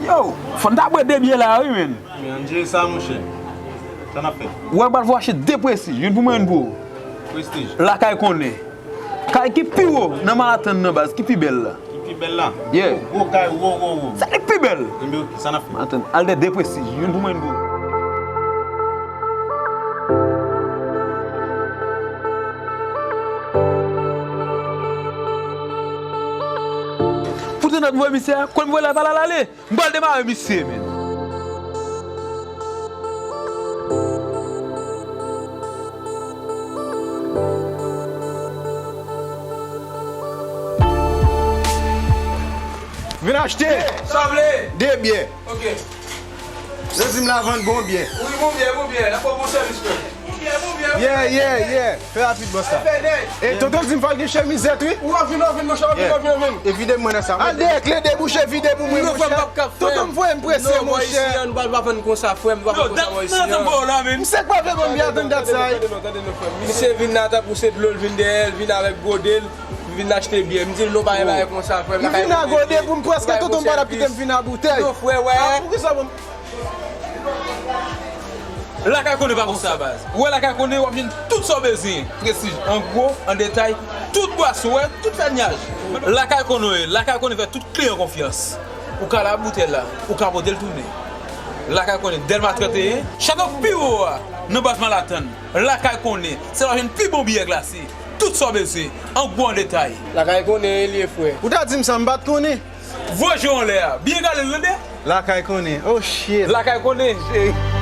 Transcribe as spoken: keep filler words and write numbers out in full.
Yo, fò n ta bwè de byè la, wi, menn. Men, Andjé, sa, monchè. Sa n ap fè? Ou wè, m pral fè w achte de Prestige, youn pou mwen, youn pou ou. Prestige. Lakay konnen. Kay ki pi wo nan Manhattan nan, baz, ki pi bèl la. Ki pi bèl la? Yeah. Gwo kay, wo, wo, wo. Sa ki pi bèl. Enben, ok, sa n ap fè? Manhattan, al de de Prestige, youn pou mwen, youn pou ou. Poutan n ap voye misye a, kòm voye la, pa l ale. M pral demare misye, menn. Vin achte. Sa w vle? De byè. Ok. Yo di m la vann bon byè. Wi, bon byè, bon byè. N ap fè w bon sèvis, frè. Bon byè, bon byè, bon byè. Yeah, yeah, yeah. Fè rapid, bòs la. E tonton di m fò l gen chemizèt, wi. Ou ap vin, ou ap vin, monchè, w ap vin, w ap vin, w ap vin. E vide mwen nan sa. Al dèyè, kle debouche, vide pou mwen, monchè. Non, frè, m p ap kap, frè. Tonton m voye m prese, monchè. Non, bò, isi a, nou pa, pa vann konsa, frè, nou pa vann konsa, bò, isi a. Misye k pa vle vann byè, atann dat sa, wi. Tande non, tande non, frè. Misye vin la tankou se dlo l vin dèyè, l vin avèk gode l, vin achte byè. M di l non, pa gen bagay konsa, frè. M vin a gode pou m prèske tonton m pa t ap kite m vin a boutèy. Non, frè, wè. A, poukisa, bon? Lakay konnen pa konsa, baz. Ou wè lakay konnen, w ap jwenn tout sa w bezwen. Prestige, an gwo, an detay, tout bwason, w wè, tout fènyaj. Lakay konnen, w ye. Lakay konnen fè tout kliyan konfyans. Ou ka la boutèy la, ou ka pote l tounen. Lakay konnen, Dèlma trannteyen, chato pi wo a, nan baz Manhattan. Lakay konnen, se la w jwenn pi bon byè glase. Tout sa w bezwen, an gwo, an detay. Lakay konnen, e l ye, frè. Ou ta di m sa, m pa t konnen. Voye je w anlè a. Byen gade l, tande. Lakay konnen. Oh, shit. Lakay konnen, cheri.